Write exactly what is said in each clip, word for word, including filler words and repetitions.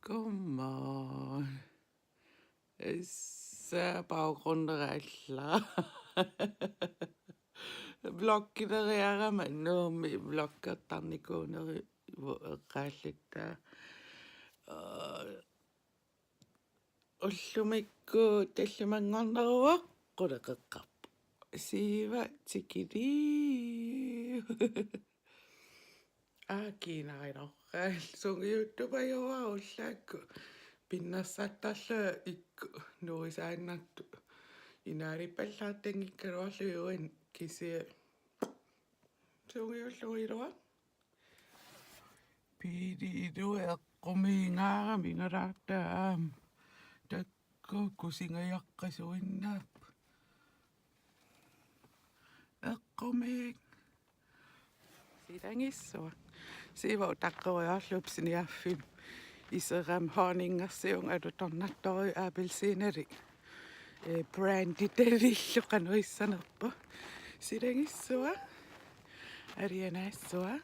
Godmorgen. Issa baggrundi alla. Vloggileriarama Nuummi vloggertarnikuuneri eqqaalluta. Ullumikkut tallimanngorneruvoq quleqeqqarpoq. Siiva tikilii. Aa, kiinarinorraal sungiuttupajuara ullaakkut. Pinnersartarlunga ikku nuisaannartut. Inaalippallaartanngikkaluarlunga uani kisianni sungiullugu iluaq. Piili ilua eqqumiinngaarami ngalaartaa aamma. Takkukku singajaqqasuinnaapput. Eqqumiik. Silangissuaq. Siiva utaqqeriarlugu pisiniarfimmi iserami honningersiunnga alutornartorujuk appelsiinalik. Ee, brandi talillu qanoq issanerpoq. Silangissuaq. Alianaassuaq.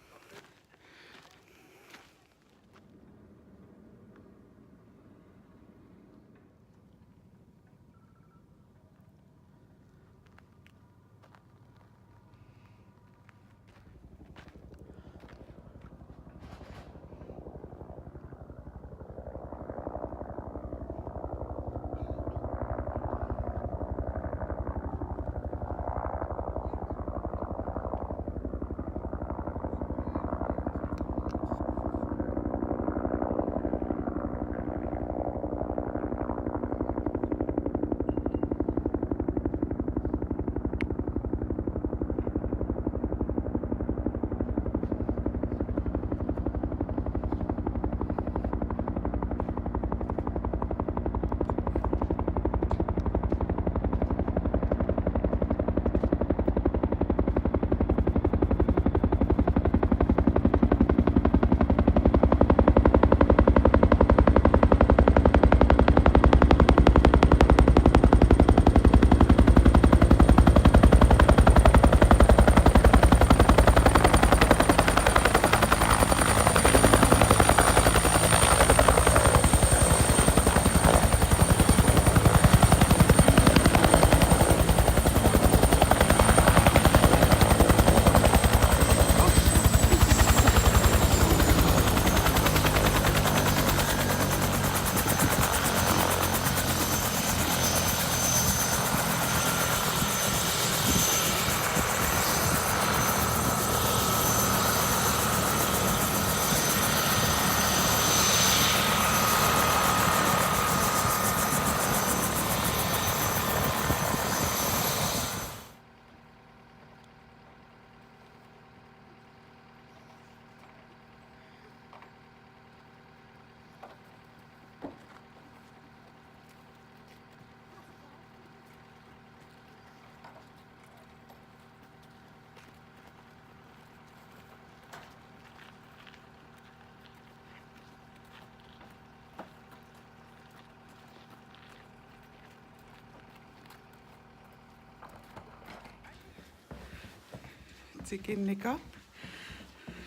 Tikinnikka.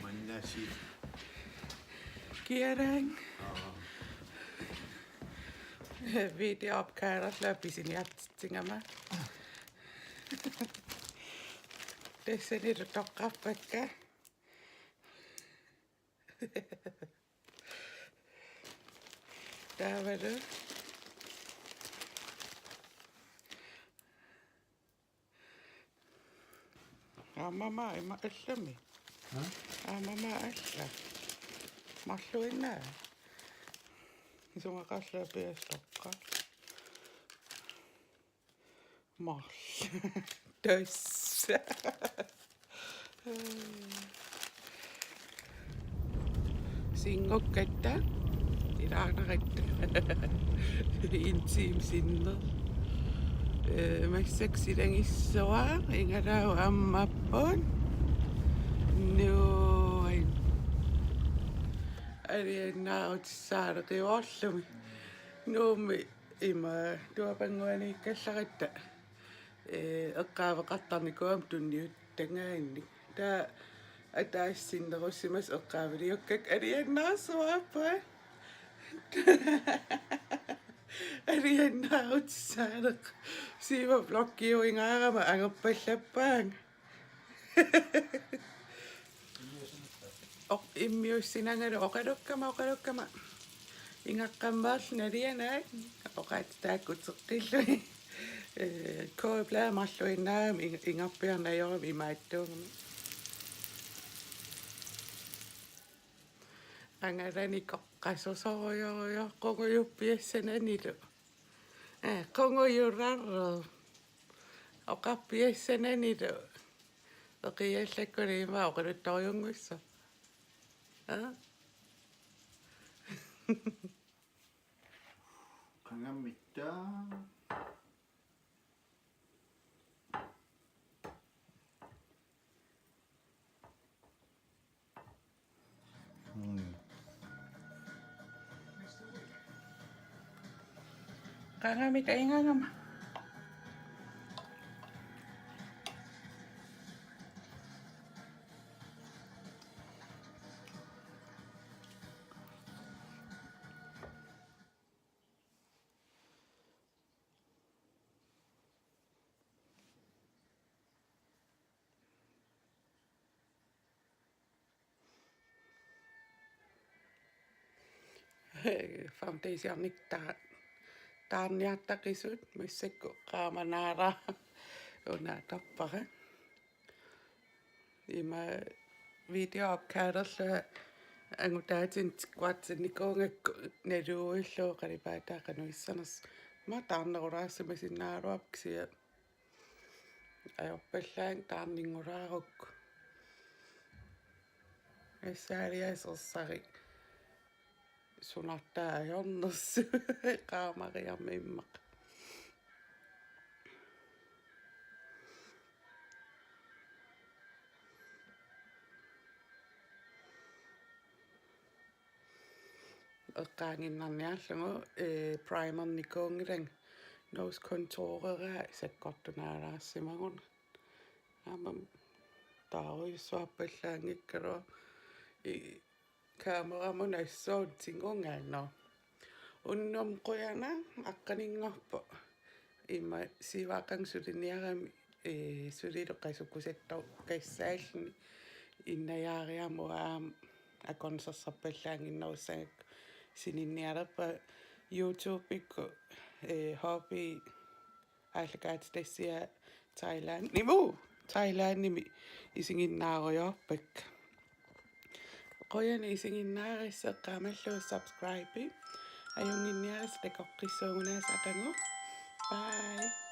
Mannasi. Kiarang. Aa. Videoopkallarlunga pisiniartitsigama. Tassanilu toqqarpakka. Taavalu. Aamma ima allami. Ha? Aamma alla. Marluinnaq. Isumaqarlunga piastoqqa. Marl. Tassa. Sinngukkatta. Ilaaneratta. En time sinner. Ee, massakkut silangissuaq, Ingalaavu ammapput. Nuan. Aliannaarutissaareqivoorlumi. Nuummi ima tuapannguaniikkallaratta. Ee, eqqaaveqartarnikuugama tunniuttagaanni. Taava ataaseq sinnerussimasoq eqqaaviliukkakka aliannaasuarpaa. Aliannaarutissaaneq. Siiva vloggiuingaarama angerpallappaanga. Oq-, immiussinangalu oqalukkama, oqalukkama. Ingaqqammaarluni alianaak, oqaatsit taakku uteqqillugit. Ee, kogebladit marluinnaagami ing-, ingerpiarneq ajorami imaattuugami. Angalanikoq qasusorujorujussuuvoq qungujuppiassananilu. Ee, qungujulaarlugu. Oqarpiassananilu. Eqiallakkulu ima oqaluttorujunngussaaq. Aa? Qangammitta. Mm. Qangammitta ingaangama. Foundationit ta-, taarniartaqisut massakkut qaamanaara una tappara. Ima videoopkagerlunga angutaatinik tikkuartinnikuugakku naluillugu qalipaataa qanoq issanersoq. Ima taarnerulaarsimasinnaagaluarpoq kisianni ajorpallaanngilaq taarninngulaarukku. Assaaliasersari sunartaa ajornersoq qaamariarmat immaqa. Eqqaaginnarniarlugu, ee, primernikuunngilanga, nose contourera sakkortunaalaarsimaguna. Aamma taarujussuarpallaanngikkaluarpoq, i-, kameramut nassuup tigugaanno. Unnuk qujanaq aqqaninngorpoq. Ima siuaqqan suliniarami, ee, sulilu qasukkusattoq qassaalluni innajaariarmat aamma akornusersorpallaannginnerussagakku sininnialerpunga YouTubekkut, ee, hobby aallakaatitassiaq Thailandimi, uu, Thailandimi isiginnaarujoorpakka. Qujanaq isiginnaarassi, eqqaamallugu subscribe. Ajunnginniarassi, takoqqissuugunarsi aqagu. Bye.